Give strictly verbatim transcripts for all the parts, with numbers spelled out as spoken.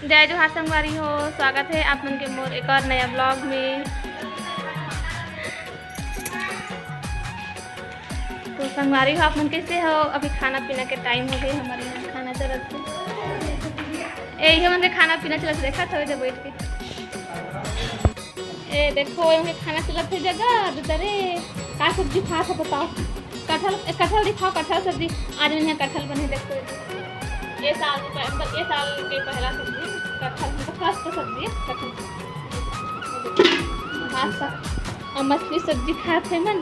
जय जोहार संगवारी हो, स्वागत हे आप मन के मोर एक और नया vlog में। तो संगवारी हो, आप मन कैसे हो? अभी खाना पीना के time हो गए, हमारे यहाँ खाना चलत हे। ए, ये मन के खाना पीना चलत, देखा था इधर बैठ के। ए देखो, एमे खाना चलत हे जगह दूसरे। का सब्जी खात हो बताओ? कटहल, ए, कटहल दिखाओ, कटहल सब्जी। आज मन यहाँ कटहल बने, देखो। ये साल के पह-, मतलब ये साल के पहला सब्जी कटहल, मतलब first सब्जी कटहल। खास कर और मछली सब्जी खात हे मन।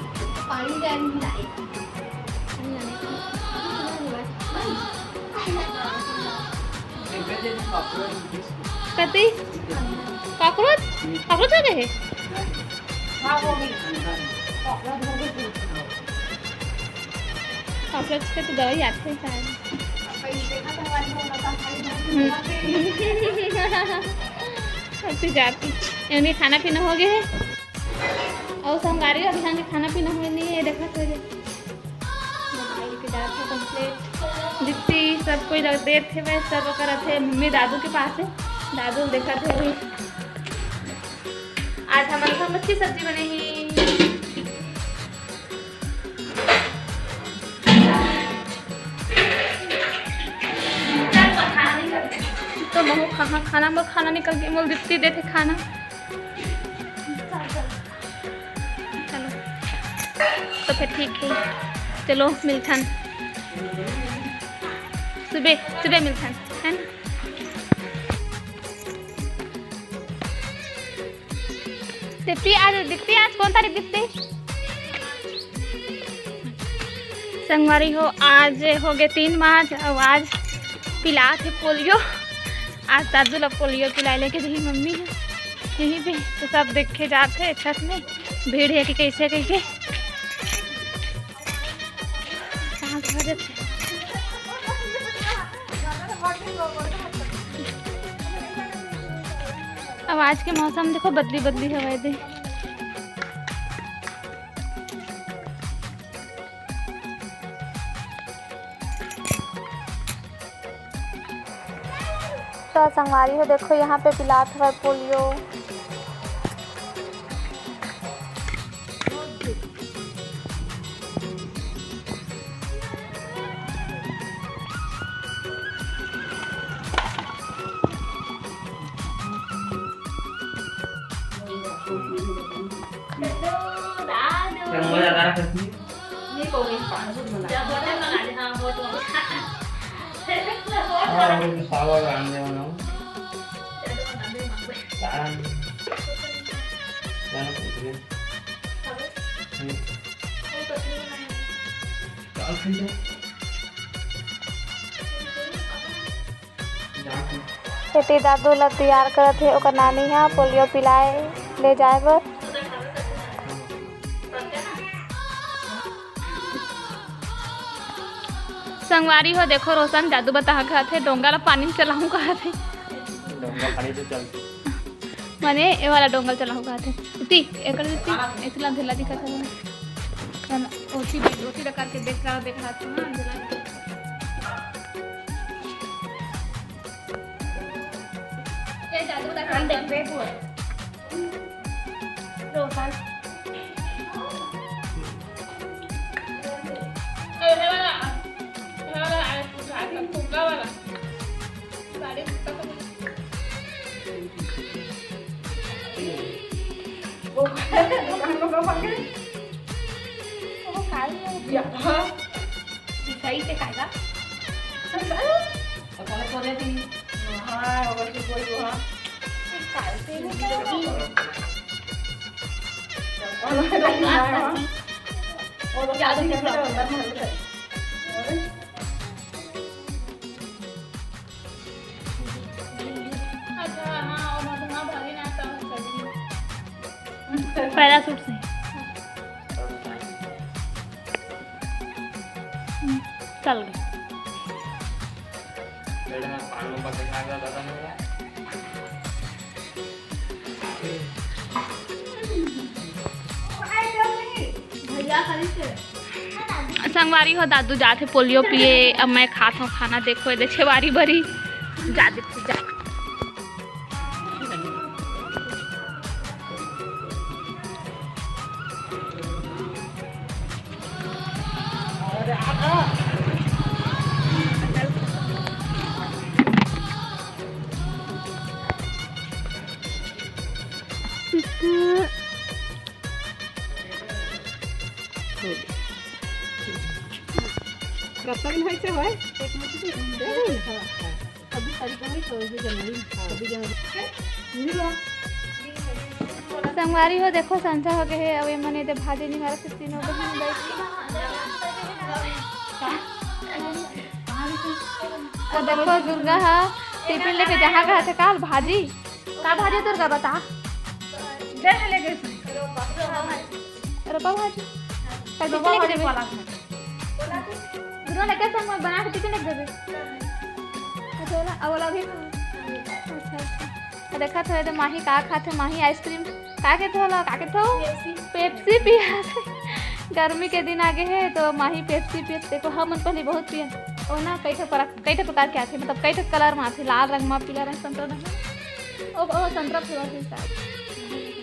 पानी जाए नहीं लाए। कति? कॉकरोच? कॉकरोच आ गए हे? कॉकरोच के तो दवाई आथे शायद। हम्म। अति जाती। यानी खाना पीना हो गया है। और संगवारी अभी हमके खाना पीना होए नहीं है, देखा तो। मोबाइल के डाल के complete। दीप्ति सब कोई रख देत हे, वह सब ओकर रथे मम्मी दादू के पास है। दादू देखत हे अभी। आज हमन का मच्छी सब्जी बने ही। तो महू कहाँ खाना, मोर खाना निकल के मोर दीप्ति देथे खाना। चलो, तो फिर ठीक है, चलो मिलथन सुबह, सुबह मिलथन, है ना? दीप्ति आज, दीप्ति आज कौन तारीख दीप्ति? संगवारी हो, आज हो गए तीन मार्च और आज पिलात हे पोलियो। आज दादू ला पोलियो पिलाए लेके जही मम्मी है यहीं पे, तो सब देखे जात हे छत में भीड़ है कि कैसे कैसे। सांस भर जाथे। अब आज के मौसम देखो, बदली बदली हवा दे। तो संगवारी हो, देखो यहाँ पे पिलात हवय पोलियो। एती दादू ला तैयार करत हे ओकर नानी हा पोलियो पिलाए ले जाए बर। संगवारी हो, देखो रोशन जादू बताहा कहत हे, डोंगा ला पानी में चलाहूं कहत हे। डोंगा पानी से चलथे। माने ए वाला डोंगा चलाहूं कहत हे। उती, एकर उती, एतला अंधेला दिखत हे। ओती, ओती ला करके देख रहा, देख रहा था ना, अंधेला। ये जादू बताहा। हम देखबे पूरा। रोशन। ए, हे वाला, हे वाला, आ, आ, फुग्गा वाला। साड़ी फुग्गा तो वो, दुकान में कब आ गए? वो खाई है। या, हाँ। सही से खाएगा। तो कल को दे दी। हाँ, अगर तू कोई को, हाँ। काल से ही तो। और वो तो नहीं आया, हाँ। और वो ज्यादा शादी करने का अंदर में हल्का है। अच्छा, हाँ, और मधुआ भाभी ना तो हम सभी। पैराशूट से। हम्म, चल गए। पेड़ में पान नंबर देखा गया दादा ने। संगवारी हो, दादू जात हे पोलियो पिए, अब मैं खात हूँ खाना। देखो, ये दे छेवारी बरी, जा दीप्ति, जा। कब तक होय से होय? छब्बीस तारीख को होय, छब्बीस जनवरी, छब्बीस जनवरी। संगवारी हो, देखो, संझा हो गए हे, अब ये मने दे भाजी निहारत हे तीनों बहिन बैठ के। तो देखो, दुर्गा हा टिफिन लेके जहाँ गए थे काल भाजी, का भाजी दुर्गा बता? रोपा भाजी। का टिफिन लेके देबे? दुर्गा ने कैसे हम बना के टिफिन लेके देबे? अच्छा, ओला, अब ओला भी। अच्छा, अच्छा। तो देखा थे, तो माही का खाथे, माही आइसक्रीम का के थोला, का के थो? पेप्सी। पेप्सी पिया। गर्मी के दिन आगे हे, तो माही पेप्सी पियत। देखो, हम मन पहले बहुत पियन। ओ ना, कई ठो परक-, कई ठो प्रकार के आथे, मतलब कई ठो कलर में आथे, लाल रंग में, पीला रंग, संतरा रंग में। ओ, ओ, संतरा फ्लेवर के साथ।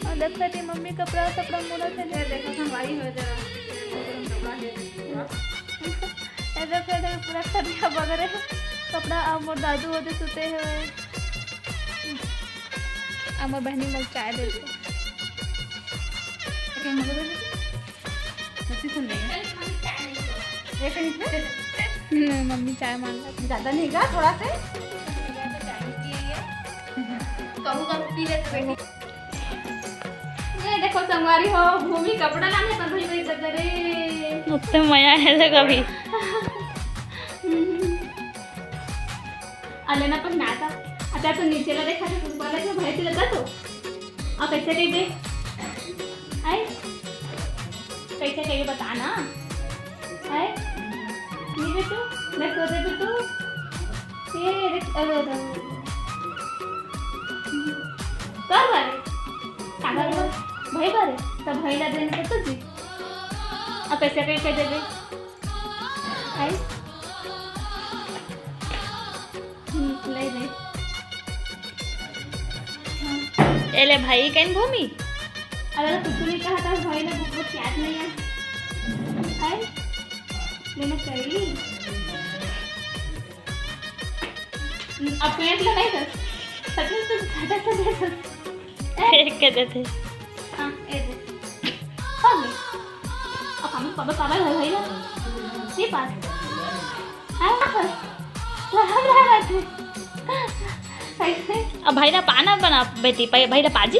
और देखो, ये मम्मी कपड़ा, कपड़ा मोड़ा थे। ये देखो, संगवारी हो जा। कपड़ा है। ये देखो, ये देखो, पूरा खटिया बगरे। कपड़ा, अब मोर दादू ओदे सुते हुए। अब मोर बहनी मोर चाय दे दे। सच्ची सुन रही है। ये कहीं पे? हम्म, मम्मी चाय मांग रहा। ज्यादा नहीं गा, थोड़ा से। कहूँ का पी ले तो बेटी। ये देखो संगवारी हो, भूमि कपड़ा लाने पर भाई भाई दे रे। उत्ते मया है देख अभी। आ लेना पर ना था। अच्छा, तो नीचे ला देखा था, ऊपर ला जो भाई तिला था तो। और कैसे कही बे? आए? कैसे कही बता ना? आए? नहीं बेटू, मैं सो दे बेटू। ये रे, अरे, अरे, अरे। कर बारे। काका के भाई बारे। तब भाई ला देने तो तुझे। अब कैसे कही कह देबे? आए? हम्म, ले, ले। हाँ। ए ले भाई, कहीं भूमि? अगर कुछ नहीं कहा था, भाई ने बहुत याद नहीं है। आए? लेना चाहिए। अब पेट ले नहीं था। सच में तो खाटा सा दे था। फेंक के देते। हाँ, ए दे। हो गई। अब हम कब पागल हो गई ना? नहीं पास। हाँ, पास। तो हम रह रहे थे। कैसे? अब भाई ला पाना बना बेटी, भाई, भाई ला पाजी।